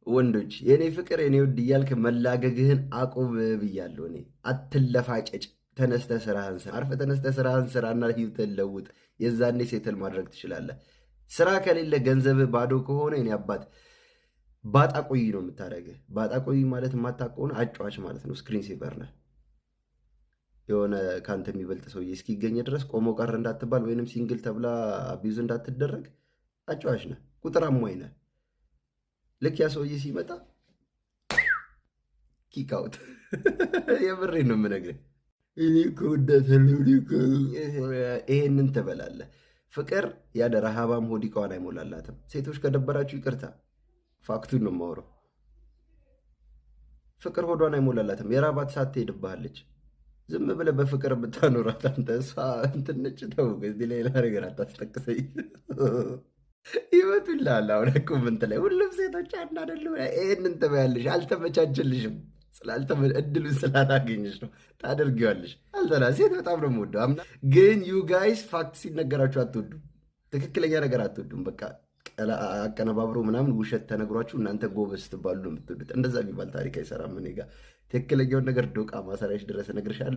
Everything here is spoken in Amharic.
ወንዶች የእኔ ፍቅር፣ የኔ ውድ እያልክ መላገግህን አቁም ብያለሁ። እኔ አትለፋጨጭ። ተነስተህ ስራህን ስራ። አርፈህ ተነስተህ ስራህን ስራና ህይወትህን ለውጥ። የዛኔ settle ማድረግ ትችላለህ። ስራ ከሌለ፣ ገንዘብህ ባዶ ከሆነ የኔ አባት ባጣ ቆይ ነው የምታደርግህ። ባጣ ቆይ ማለት የማታውቅ ከሆነ አጫዋች ማለት ነው። Screen saver ነህ። የሆነ ከአንተ የሚበልጥ ሰውዬ እስኪገኝ ድረስ ቆሞ ቀር እንዳትባል ወይንም single ተብላ abuse እንዳትደረግ አጫዋች ነህ። ቁጥር አሟይ ነህ። ልክ ያ ሰውዬ ሲመጣ kick out። የምሬን ነው የምነግርህ። እኔ እኮ እወዳታለሁ፣ እኔ እኮ ይሄንን ትበላለህ። ፍቅር ያለ ረሃባም ሆድ ዕቃዋን አይሞላላትም። ሴቶች ከደበራችሁ ይቅርታ፣ fact ኡን ነው የማወራው። ፍቅር ሆዷን አይሞላላትም። የራባት ሰዓት ትሄድብሃለች። ዝም ብለህ በፍቅር ብታኖራት አንተ እሷ እንትን ነች። ተው፣ እዚህ ሌላ ነገር አታስጠቅሰኝ። ይመቱልሃል። አሁን comment ላይ ሁሉም ሴቶች አንድ አይደሉም። ይሄንን ትበያለሽ። አልተመቻቸልሽም። እድሉን ስላላገኘሽ ነው ታደርጊዋለሽ። አልተላ ሴት በጣም ነው የምወደው አምና፣ ግን you guys fact ሲነገራችሁ አትወዱም። ትክክለኛ ነገር አትወዱም። በቃ አቀነባብሮ ምናምን ውሸት ተነግሯችሁ እናንተ ጎበዝ ስትባሉ ነው የምትወዱት። እንደዛ የሚባል ታሪክ አይሰራም እኔ ጋ። ትክክለኛውን ነገር ዶቃ ማሰሪያሽ ድረስ እነግርሻለሁ።